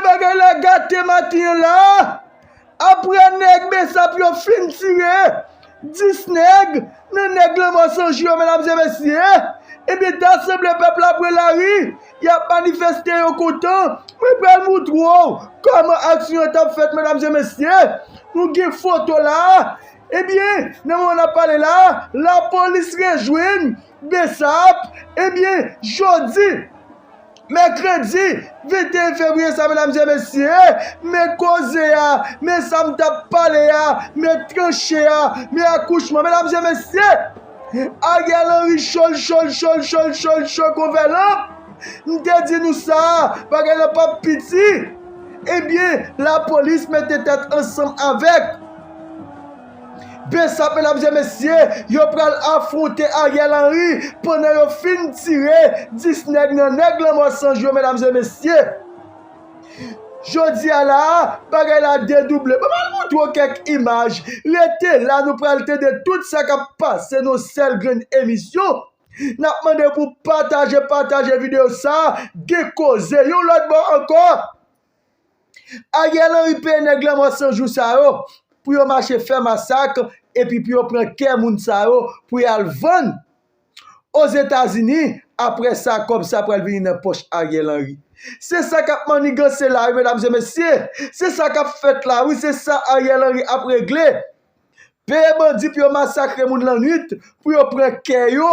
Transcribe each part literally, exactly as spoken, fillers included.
Bagay la gate maten an la. Apre nèg Besap yo fin tire dis nèg nan nèg Lanmò San Jou yo, medam e mesye, ebyen, ta sanble pèp la pran lari, y ap manifeste, yo kontan. Mwen pral moutre w kòman aksyon an t ap fèt, medam e mesye. Nou gen foto la a. Ebyen, nan moman n ap pale la a, lapolis rejwenn Besap, ebyen, jodi, mèkredi venteyen fevriye sa, medam e mesye, men koze a, men sa m t ap pale a, men tranche a, men akouchman, medam e mesye. Ariel Henry cho l, cho l, cho l, cho l, cho l, cho l kon vè lanp. M te di nou sa, bagay la p ap piti. Ebyen, lapolis mete tèt ansanm avèk Besap, medam e mesye, yo pral afwonte Ariel Henry pandan yo fin tire dis nèg nan nèg Lanmò San Jou yo, medam e mesye. Jodi a la a, bagay la dedouble. Ban m al montre w kèk imaj. Rete la, nou pral tande tout sa k ap pase nan sèl grenn emisyon. N ap mande pou pataje, pataje videyo sa a. Gen koze yon lòt bò ankò. Ariel Henry peye nèg Lanmò San Jou sa yo pou yo mache fè masak, epi pou yo pran kè moun sa yo pou y al vann Ozetazini. Apre sa, kòb sa pral vini nan pòch Ariel Henry. Se sa k ap manniganse la, wi, medam e mesye. Se sa k ap fèt la, wi, se sa Ariel Henry ap regle. Peye bandi pou yo masakre moun lannwit, pou yo pran kè yo,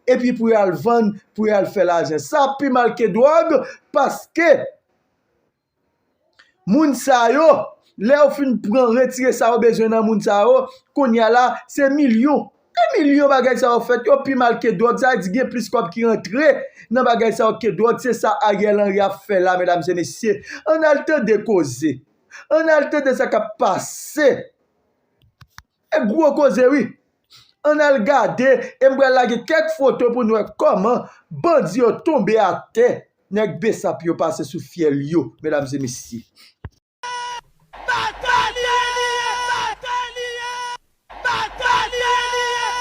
epi pou y al vann, pou y al fè lajan. Sa pi mal ke dwòg, paske moun sa yo, lè yo fin pran, retire sa yo bezwen nan moun sa yo, kounye a la, se milyon. De milyon bagay sa yo fèt, yo pi mal ke dwòg. Sa vle di gen plis kòb ki rantre nan bagay sa yo ke dwòg. Se sa Ariel Henry ap fè la, medam e mesye. Ann al tande koze. Ann al tande sa k ap pase. E gwo koze, wi. Ann al gade, e m pral lage kèk foto pou n wè kòman bandi yo tonbe atè, nèg Besap yo pase sou fyèl yo, medam e mesye. Batay li ye! Batay li ye! Batay li ye!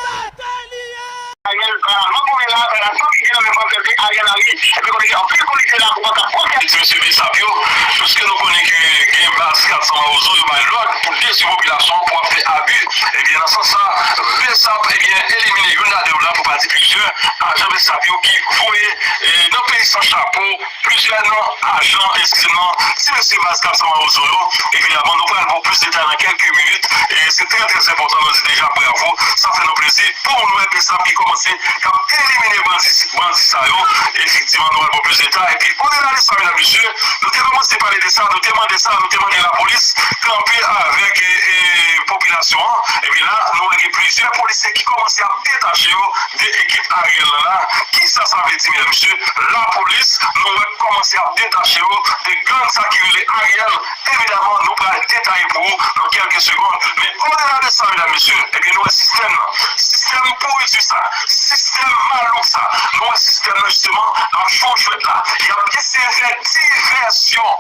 Batay li ye! Ariel, euh, lòt kote la, euh, la santi gen nan men pran kèk Ariel Henry, epi kote gen anpil polisye la pou pran kap kont kèk. Mesye Besap yo, piske nou konnen ke gen baz kat san Mawozo, yo bay lòd pou detwi popilasyon an, pou ap fè abi. Ebyen, nan sans sa, Besap, ebyen, elimine youn ladan yo la, pou pa di plizyè ajan Besap yo ki voye, e, nan peyi san chapo, plizyè nan ajan, eskize m nan, ti mesye baz kat san Mawozo yo. Evidaman, nou pral ba w plis detay nan kèlke minit. E se trè, trè enpòtan, nou di deja bravo. Sa fè nou plezi pou nou wè Besap ki kòmanse k ap elimine bandi, bandi sa yo. Efektivman, nou pral ba w plis detay. Epi, odela de sa, medam, mesye, nou te kòmanse pale de sa, nou te mande sa, nou te mande lapolis kanpe avèk, e, e, popilasyon an. Epi la, nou wè gen plizyè polisye ki kòmanse ap detache yo de ekip Ariel lan la. Kisa sa vle di, medam, mesye? Lapolis, nou wè, kòmanse ap detache yo de gang sa ki rele Ariel. Evidaman, nou pral detaye pou ou nan kèlke segonn. Men odela de sa, medam, mesye, ebyen, nou wè sistèm nan. Sistèm pouriti sa. Sistèm malouk sa. Nou wè sistèm nan, jisteman, ap jwe jwèt la. Y ap eseye fè divèsyon.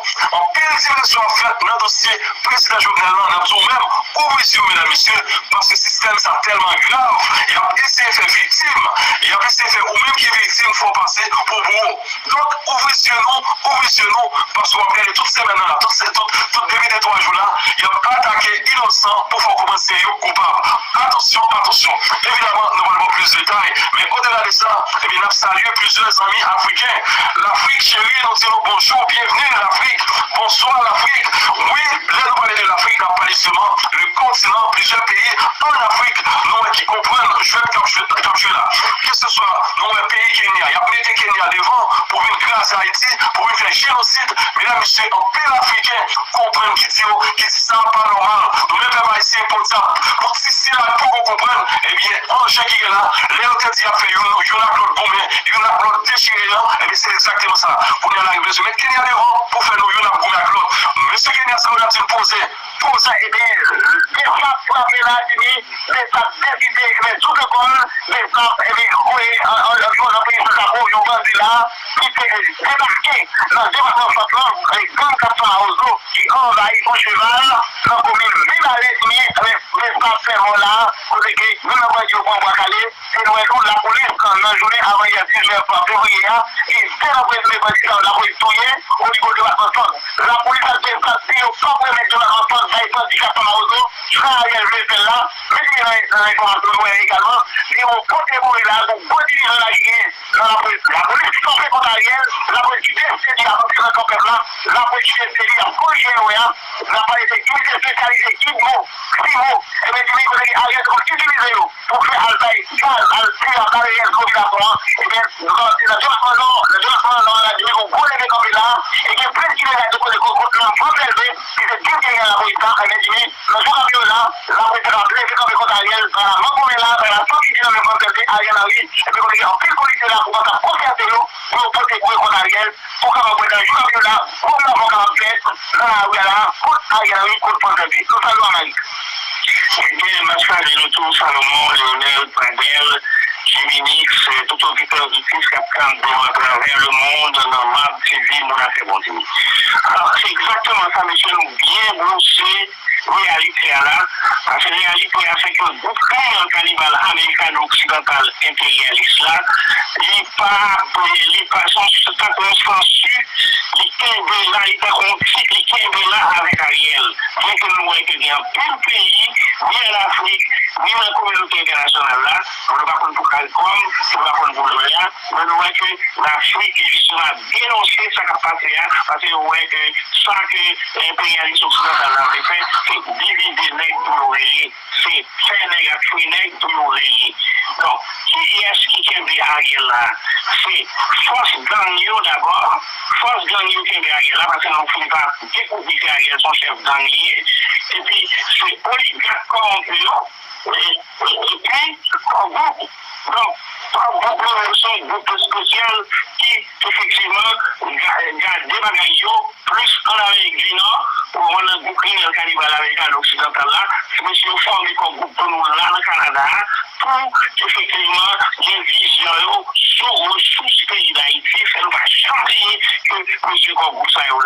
Anpil divèsyon ap fèt nan dosye Prezidan Jovenel lan, n ap di w menm, ouvri zye w, medam, mesye, paske sistèm sa tèlman grav, y ap eseye fè viktim, y ap eseye fè ou menm ki viktim fè w pase pou bouwo. Donk, ouvri zye nou, ouvri zye nou, paske w ap gade tout semèn nan la, tout se, tout, tout depi de twa jou la, y ap atake inosan pou fè w konprann se yo k koupab. Atansyon, atansyon. Evidaman, nou pral ba w plis detay, men odela de sa, ebyen, n ap salye plizyè zanmi afriken. Lafrik cheri, nou di nou bonjou, byenvni Lafrik. Bonswa Lafrik. Wi, lè nou pale de Lafrik, n ap pale jisteman de kontinan, plizyè peyi ann Afrik, nou wè ki konprann jwèt k ap jwe, k ap jwe la. Keseswa nou wè peyi Kenya, y ap mete Kenya devan pou vin kraze Ayiti, pou vin fè jenosid. Medam, mesye, anpil Afriken konprann ki di yo, ki di sa pa nòmal. Nou menm pèp ayisyen, podyab, pou ti sila k poko konprann, ebyen, anje ki gen la, lè yo te di y ap fè youn, youn ak lòt goumen, youn ak lòt dechire an, ebyen, se egzakteman sa. Kounye a la, yo bezwen met Kenya devan pou fè nou youn ap goumen ak lòt. Mesye Kenya sa yo, y ap di n poze, poze. Ebyen, Besap frape la, Jimmy, Besap deside, ebyen, tout lekòl, Besap, ebyen, voye, an, an, yon anpil sou chapo, yon bandi la, ki te debake nan depatman Sant lan, e gang Kat San Mawozo ki anvayi Boucheval, nan komin Mibalè, Jimmy, ebyen, Besap fè mò la, eksplike, youn nan bandi yo pran bwa kale, se nou wè tou lapolis nan jounen avan yè diznèf fevriye a, li te nan prezime bandi sa yo lapolis touye o nivo depatman Sant. Lapolis ak P S A di yo p ap remèt depatman Sant bay bandi k ap fè mawozo, jan Ariel vle fè l la, men li nan nan enfòmasyon nou wè egalman, li yon pote boure la, yon gwo divizyon la ki genyen nan lapolis. Lapolis kanpe kont Ariel, lapolis ki deside li ap antre nan kan pèp la, lapolis ki deside li ap korije erè a. N ap pale de inite espesyalize, gid mo, si mo, ebyen, di men kote ki Ariel te konn itilize yo pou fè al bay gaz, al tire, al bare rès popilasyon an, ebyen, nou kapab di nan depatman Nò, nan depatman Nò a, la di men yon gwo leve kanpe la, e gen plis ki deja depoze kò kont nan Frans L V, ki se dim ki gen lapolis la, ebyen, di men, nan jou k ap vini yo la, lapolis la ap leve kanpe kont Ariel, pa la mangonmen la, pa la santi di nan men Frans L V, Ariel Henry, ebyen, kote gen anpil polisye la pou konsa konsète yo, pou yo pote boure kont Ariel, pou kapab wè nan jou k ap vini yo la, gwo mouvman kapab fèt nan lari a la, kont Ariel Henry, kont Frans L V. Nou salye w, Anmarik. Ebyen, m ap salye nou tou, Salomon, Leonel, Pradel, Jiminix, tout oditè, oditris k ap tande nou atravè lemonn nan Mab T V, Moun Afè Bondye. Alò, se egzakteman sa, mesye, nou byen bwose reyalite a la. Paske reyalite a, se ke gwoup kriminèl kanibal amerikano-oksidantal enperyalis la, li pa, li pa, se yon, se tankou yon sansi, li kenbe la, li tankou yon tik, li kenbe la avèk Ariel. Byen ke nou wè ke gen anpil peyi, ni ann Afrik, ni nan kominote entènasyonal la, nou pa konn pou CARICOM, nou pa konn pou lòya, men nou wè ke Lafrik, jisteman, ap denonse sa k ap pase a, paske yo wè ke sa ke enperyalis oksidantal la vle fè, se divize nèg pou yo reye. Se fè nèg ak fre nèg pou yo reye. Donk, kiyès ki kenbe Ariel la? Se fòs gang yo dabò. Fòs gang yo kenbe Ariel la, paske nou fin pa dekouvri ke Ariel se yon chèf gang li ye. Epi, se oligak kòwonpi yo. E, e, epi, kò gwoup. Donk, kò gwoup yo menm se yon gwoup espesyal ki, efektivman, ga- gade bagay yo plis ann Amerik di Nò, ou konprann, nan gwoup kriminèl kanibal amerikano-oksidantal la, se mesye yo fòme kò gwoup pou nou la nan Kanada a, pou efektivman gen vizyon yo sou resous peyi Dayiti, fè nou pa janm bliye ke mesye kò gwoup sa yo